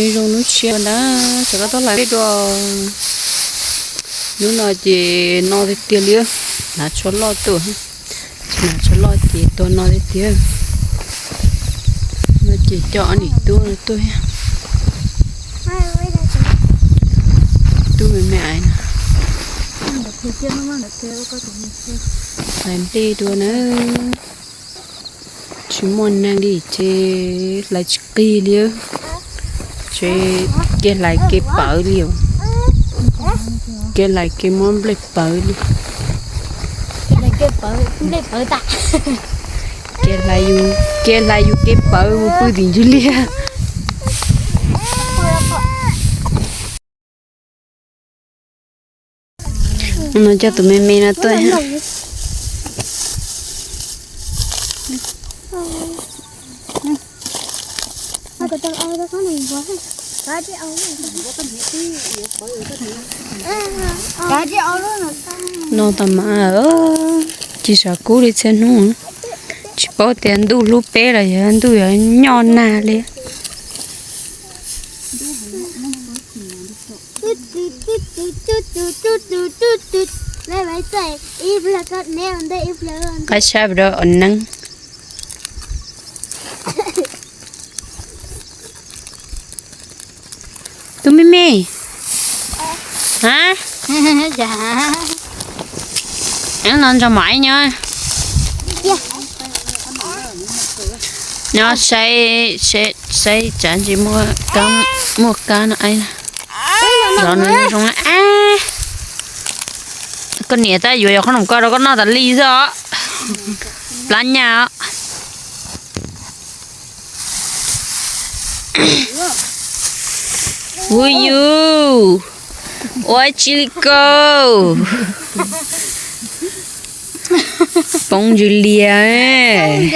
Zoo lub siab ntag, rov qab tuaj hlais dej dua. Hnub no ces no tiag tiag li, hnav tsho loj tuaj, tsis hnav tsho loj ces tuaj no tiag tiag. No ces coj ob niam tub no tuaj, tub me me ais no. Hlais dej dua na. Tsis muaj neeg li ces hlais tsis qig li. Ces kev hlais kev pawv li, kev hlais kev muab nplej pawv li. Kev hlais yus, kev hlais yus kev pawv mus pw tim ntsis liaj. No coj tus me me no tuaj. No tas mas, tsis sav kub li txhia hnub, tsis paub tias ntuj hlub peb los yog ntuj yuav nyoj nag li. Qab sab rau neeb. Tus me me, a, no ntso maiv nyob. Nyob saib, saib tsav ntsis muaj kab, muaj kab no. Zov nws zoo zoo. Koj niam tab yuav yog qhob noom koj rau koj noj tas li xwb os. Plab nyaj os. Ua yus, ua tsi li koj. Poob ntsis lias.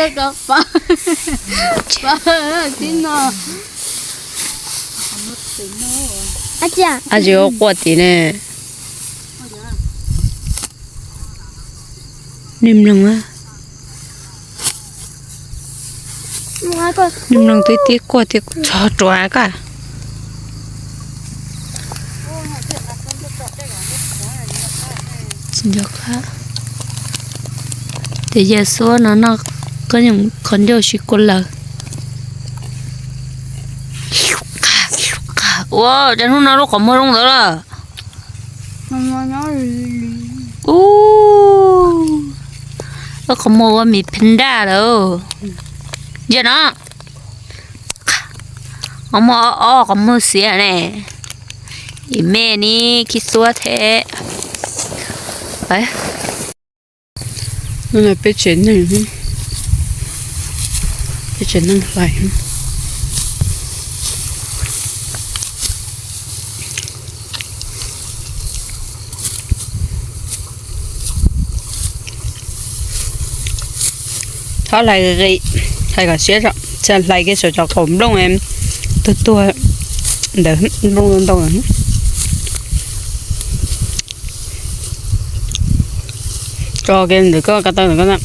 Ab tsi ua quaj tim ne. Nws mloog, nws mloog twb tib quaj tias txog ruam koj. Ces yawg xuab no noj, koj nyob qhov ncauj sib kua lawm. Ua cas hnub no lub qhov muag zoo ntawd lawm. Ub, lub qhov muag ua mis phe nraj lawm. Yog no, qhov muag ob, qhov muag xiav ne. Ib me ni khib xuab thiab. Peb tsev neeg, peb tsev neeg hlais. Txhob hlais qis, hlais kom siab, hlais kiag saum cov qaum nplooj tuag tuag ntawd, nplooj ntau ntau. Tso kiag ntawm koj ko taw ntawm koj na.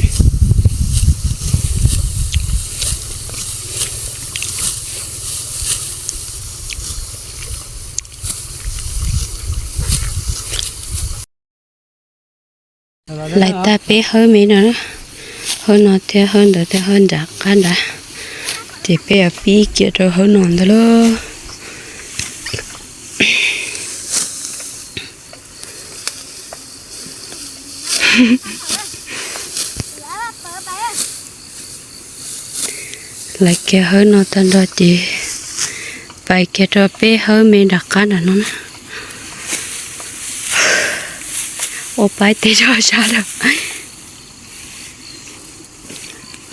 Hlais tag peb hawb me no, hawb no thiab hawb ntawd thiab hawb nram qab nrad, ces peb yuav pib kiag rau hawb no ntag lauj. Hlais kiag hawb no tag nrho ces pais kiag rau peb hawb me nram qab nram no na. Ua paib teb zog sab rau.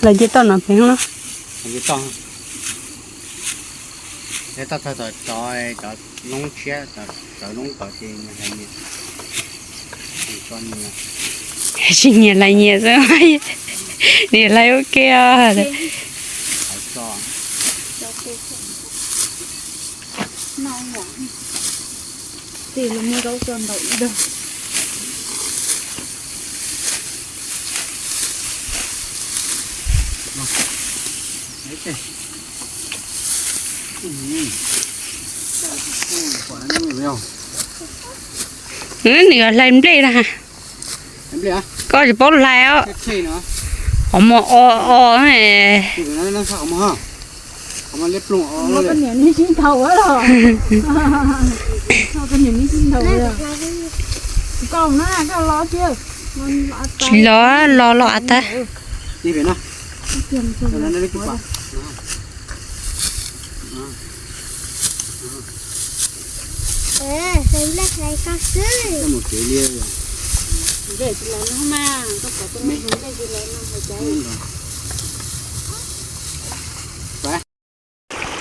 Lawv nce toj no pem no. Tsis nyiam hlais nyias xwb, nyiam hlais ua ke os. Nws hlais nplej na. Koj tsis paub hlais os. Qhov muag o o. Tsis los, los los av tag.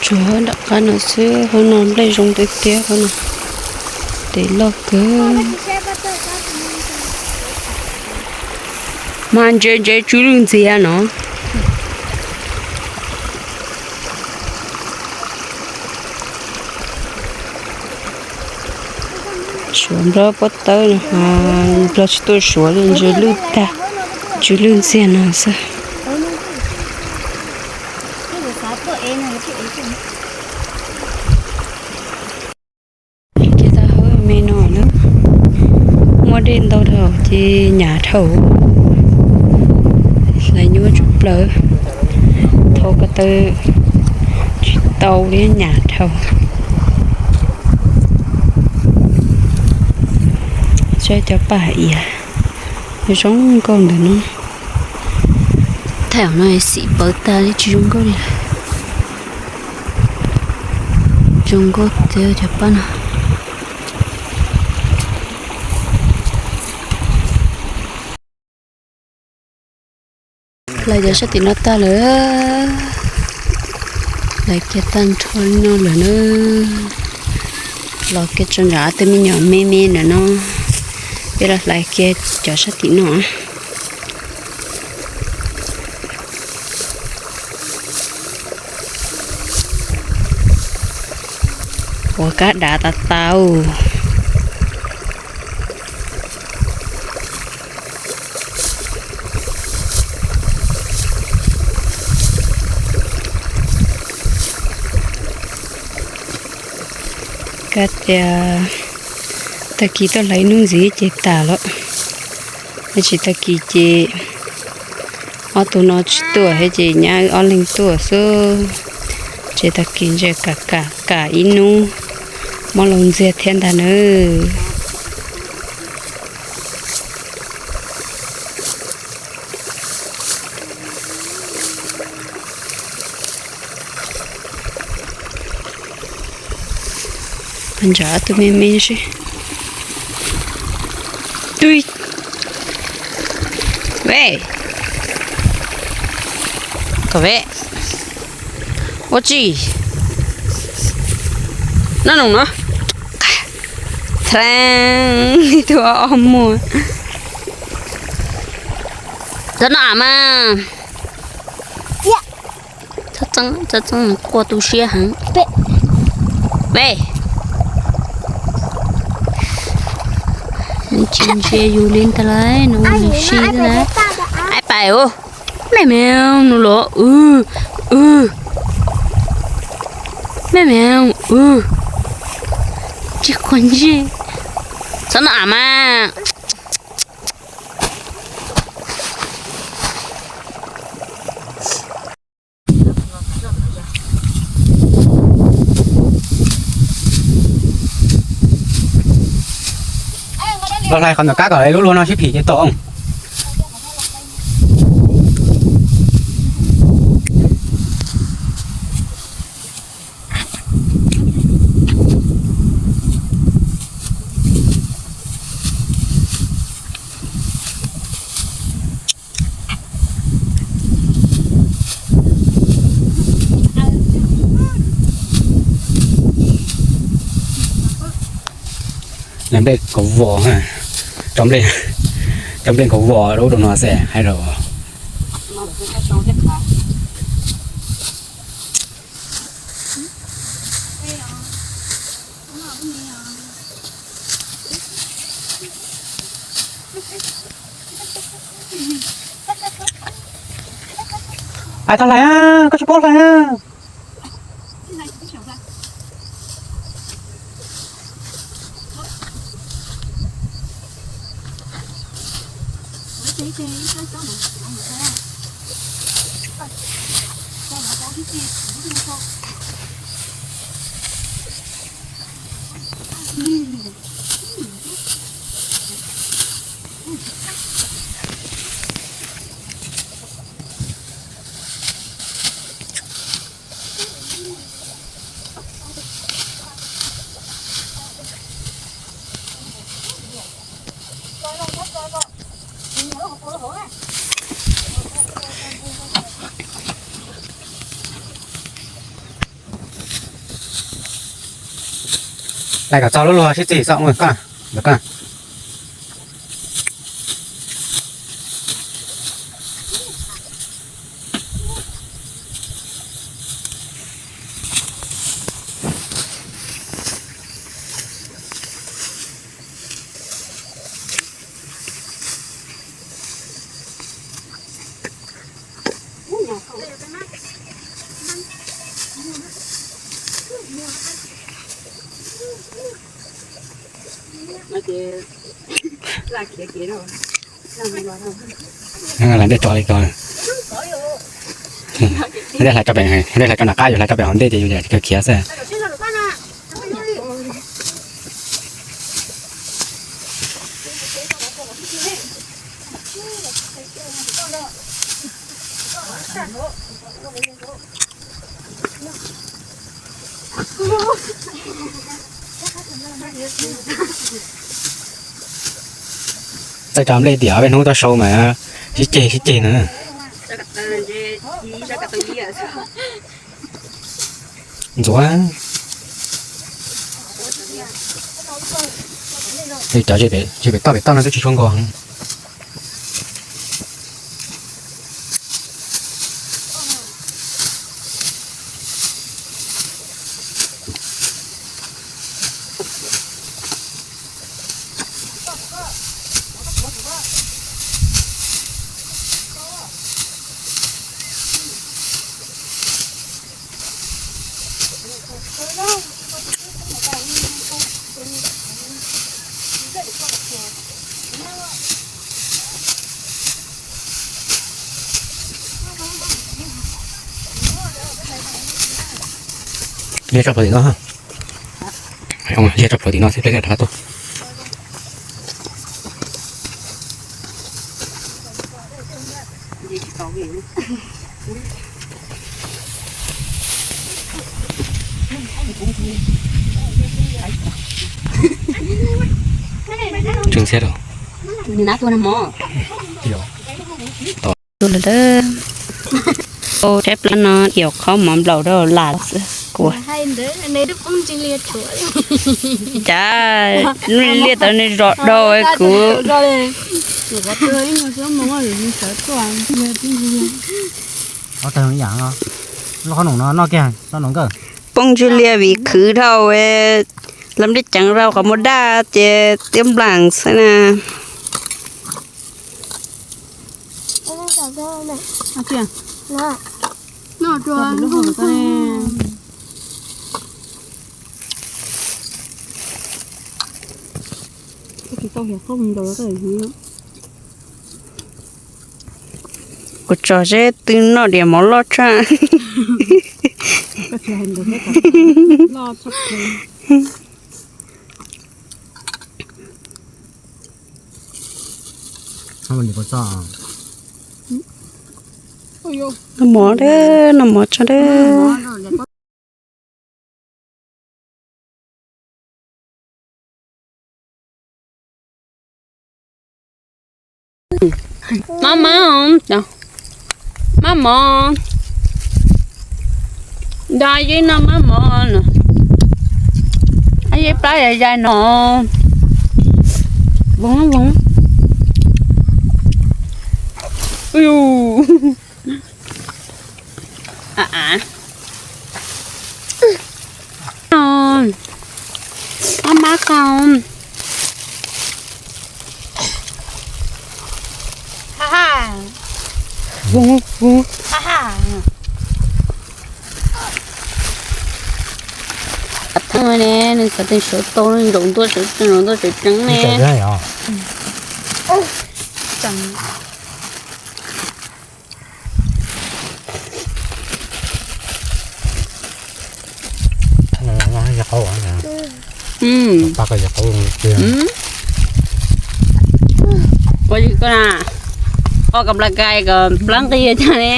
Tsuas nram qab no xwb, hauv no nplej zoo tiag tiag hauv no. Tes loj kawg. Mas ntse ntse tsw lwj ntxiag no. Suav nplog pob tawb no, nplog tsis tuaj suav li, ntse lwj tag, tsw lwj ntxiag no xwb. Ces tau hauv me no na, muaj dej ntau dhau ces nyam dhau, hlais nyuaj tshaj plaws, thauj ko taw tsis tau li, nyam dhau. Saib cov paj iav zoo nkauj ntawm no. Thaum no xim pawv tag li, tsis zoo nkauj li lawm. Zoo nkauj tiag cov paj no. Hlais cov sab tim no tag lawm. Hlais kiag tag nrho li no lawm na. Los kiag tso nram tej me nyuam me me ntawm no. Peb los hlais kiag cov sab tim no. Ua kab dav tas tas. Kab tias tag kis tuaj hlais ib hnub ntxiv ces tas lawm. Tsis tag kis ces ob tug no tsis tuaj thiab ces nyab wb ob leeg tuaj xwb. Ces tag kis ntsia kam kam kam ib hnub, mob laus ntxiag thiab ntag nawb. Ntsam tus me me seb. Tui. Ve. Kom ve. Ua tsi? Noj noo no. Txheeb tus ob muag. Txhob noj mas. Txhob txeeb, txhob txeeb, quaj tu siab heev. Ve. Nws tsis ntsia yus li ntag lauj, nws ua nws si xwb na. Aib pais os. Me me nws los, me me, tsis quav ntsej. Txhob noj mas. Los hlais qhov ntawm kab kom lub luag no sib phim ces tau. Nplej kaum vos, cov nplej, cov nplej kaum vos lub rau no xwb hais rau. Ai, tau hlais, koj tsis paub hlais. Lais kom txog lub luag sib txig txom ua koj. Hlais dej tso li ko. Dej hlais tso pem, dej hlais tso nram qab, yus hlais tso pem hauv ntej ces yus khiav khiav xwb. Txawj tso nplej tiam peb hnub tuaj sau mas sib ceg sib ceg na. Ntxuav. Cov pem toj pem toj no twb tsis tshua nkaus. Liaj tso plhuav tim no, liaj tso plhuav tim no xwb peb thiaj rov qab tuaj. Tseem txias rau. Tus lawm, tus tshaib plab no yog qhov mov nplaum rau lam xwb kuv. Cas liaj tawv nws zos dhau kuv. Poob ntswg liaj vim khwv dhau, lam li ceev rau qhov muaj daj ces tiab nplaam xwb na. Kuv tso seb twb noj diav mov loj tshaj. Noj mov, noj mov tso dab. Maj maj, maj mov, nrog yij noj maj mov no, yij plab yog zais no, voov voov. Maj maj qau. Thaj ne, nws xav tias sawv tau, nws zaum ntua sawv tsees, zaum ntua sawv tsees ne. Ua li ko na, o kam pla kai kom plab nqi tag ne.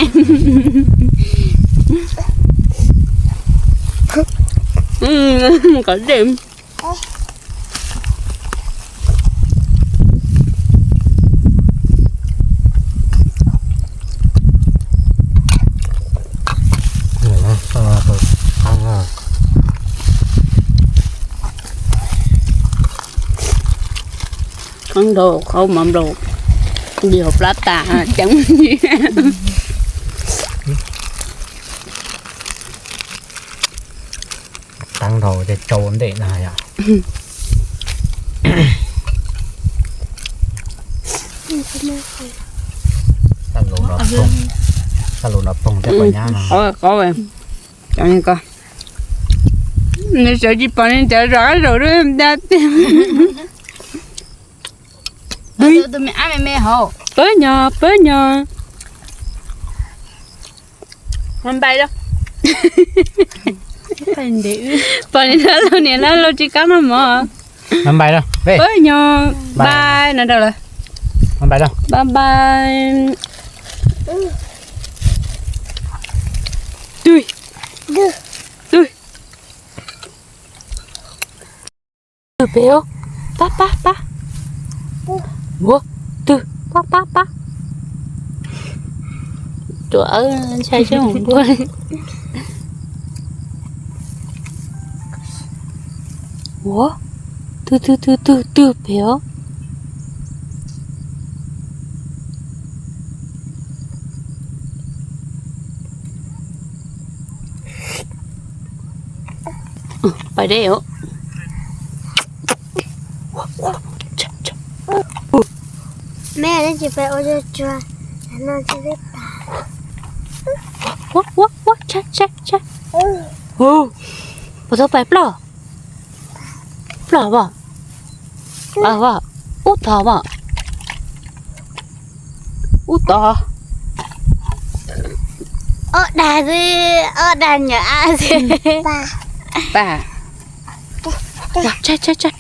Kom dej. Qhov nrau qhov mov nplaum, nti hauv plab tas ceeb. Tag nrho ces tsau ntej na yom. Taj lus nrog poog, taj lus nrog poog thiab poj nyab no. Qov, qov, nws sawv tsis pom nws cov zov qab zaum dua da tiag. Pab nyog, pab nyog. Pab nyog, pab nyog, niam laus tsis kam noj mov. Pab nyog, bye no rau lawm. Bye bye. Tug, tug. Tug pem os. Pab, pab, pab. Ua, tug, pab, pab, pab. Ruam ntshai seb mus npuaj. Ua, tug, tug, tug, tug, tug pem os. Pais deb os. Me, nej tsis pais ua zog tsuag no tsis peb tas. Ua, ua, ua, tshab, tshab, tshab. Puas tau pais ploj? Ploj pom? Ub tog pom? Ub tog. Ob dag xwb, ob dag nyuam ab xwb. Pab. Tshab, tshab, tshab.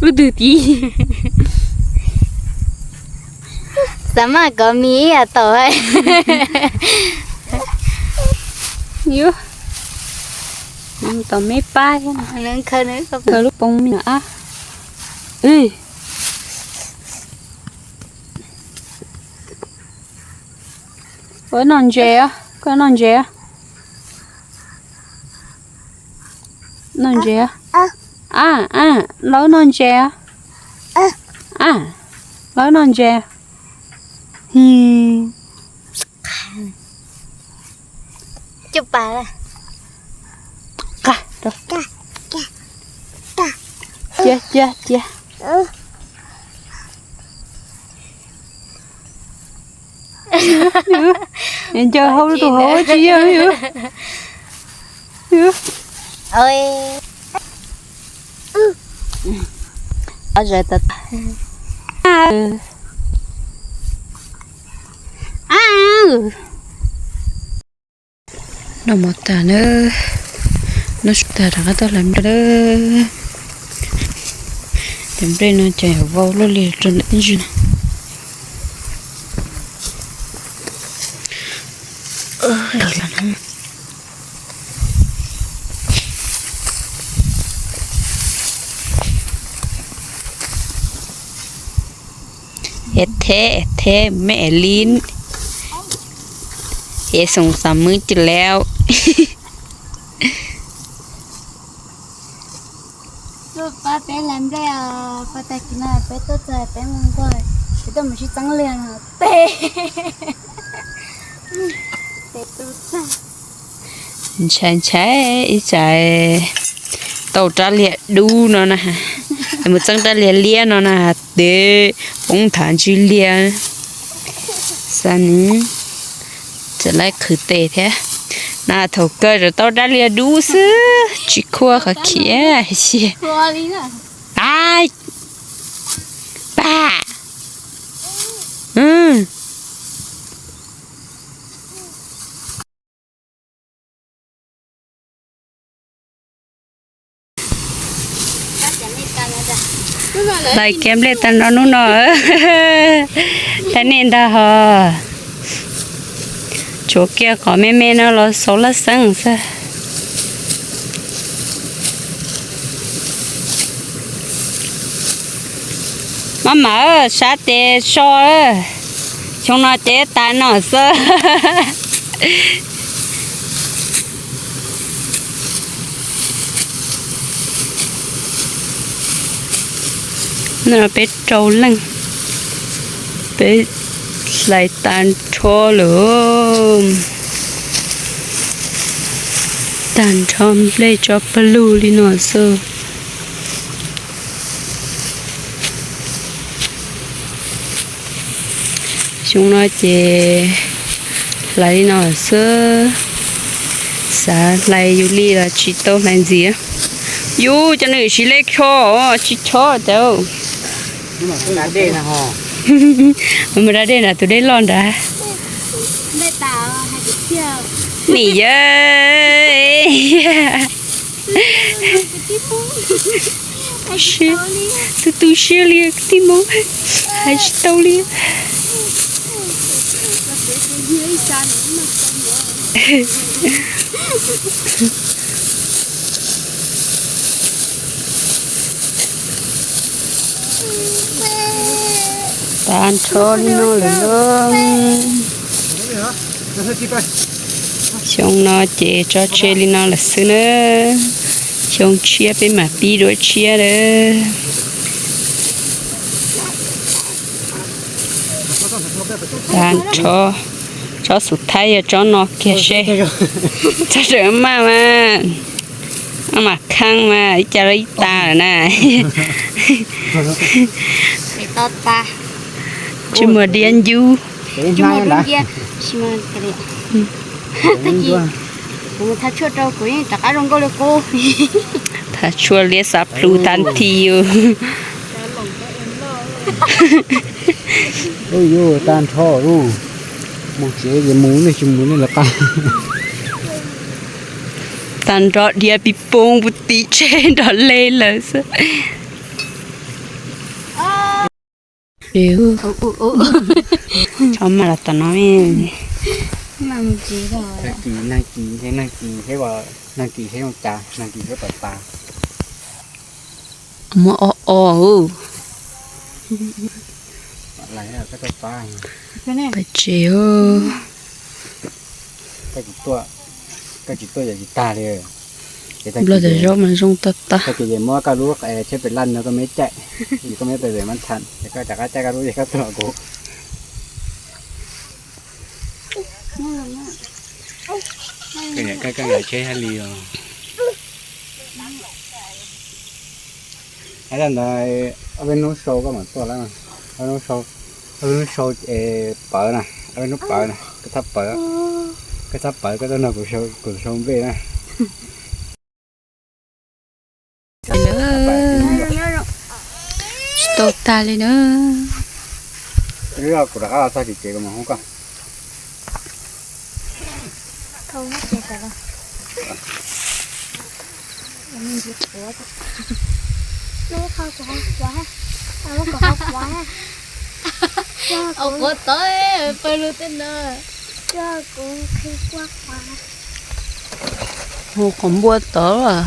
Ub twg tiv. Xav maj kov mis ib yam tau. Yuav tau me pab thiab. Nws khaws lub poov me nyuam ab. Koj noj ntses, koj noj ntses. Noj ntses. A, a, laub noj ntses. A, laub noj ntses. Coj pas. Cia, cia, cia. Ncaws hau tus hauv tsis yog. Noj mov tag na, noj su tag rov qab tuaj hlais nplej na. Cov nplej no ces vau luaj li rau ntawm ib ntsis na. Es theb, es theb me es li, es xoom xav mwb ci lawm. Tuaj pab peb hlais nplej os, pab tag kis no peb tuaj txog peb mus nkuaj, peb tuaj mus sib txeeb liag no tes. Tes tu tag. Ntshai ntshai ib tsam tau rab liag dub no na, mus txeeb rab liag liab no na, tes poob nthav ntsig liag. Xav nws txawm laib qhwv tes thiab. Na thaum kawg tau rab liag dub xwb, tsis khuaj qhov khiav xwb. Pab, pab. Hlais kiag nplej tag nrho hnub no, tag nej ntag ho. Tshuav kiag qhov me me no los xauv laj xeeb xwb. Maj mam sab tes so, xyoo no ces tas no xwb. No peb rau leej, peb hlais tag nrho lawm. Tag nrho nplej tso pawg lug li no xwb. Xyoo no ces hlais li no xwb. Xav hlais yus li los tsis tau hlais ntxiv. Yus cov nws siv lej kho tsis chob tau. Mus da dej nrad, tus dej loj nrad. Nim yog xwb tu siab li kwv tij Hmoob, hais tsis tau li. Tag nrho li no lawm lauj. Xyoo no ces tso tseg li no lawm xwb na. Xyoo tshiab peb mam pib dua tshiab na. Tag nrho, tsob xub thaib yog tsob no kiag seb. Tsob tseem maj mas, maj mam kheej mas ib co los ib tas lawm na. Tsis muaj diav ncuv. Thav tshuaj liab xav plhu tag nthi yus. Yuav tag nrho lauj. Mus tsev ces mus, nej tsis mus nej lawv qab. Tag nrho diav pis poog puv tim tsheb nrog le lawm xwb. Tso maj los tom no. Nag kis, nag kis, nag kis thiab, nag kis thiab zoo cas, nag kis thiab pais pas. Muab o o. Pais tsev. Koj tsis tuaj, koj tsis tuaj ces tsis tag li. Nplog cov zaub mas zoo tag tag. Koj ces muab koj lub tsheb pes laj no koj me caij, koj me pes pes mab tha, ces koj rov qab caij koj lub ces koj tuaj kuv. Koj ncaim tsheb hab li os. Ntawd ob peb hnub sau koj mam tuaj lawm. Ob peb hnub sau, ob peb hnub sau es pawv na, ob peb hnub pawv na, koj txhob pawv, koj txhob pawv, koj tuaj nrog kuv sau nplej na. Tsis tau tag li na. Kuv rov qab los txog tsev tsev kuv mam hu koj. Au quav tod, pawg lug tej ntawd. Hu qhov npua tod.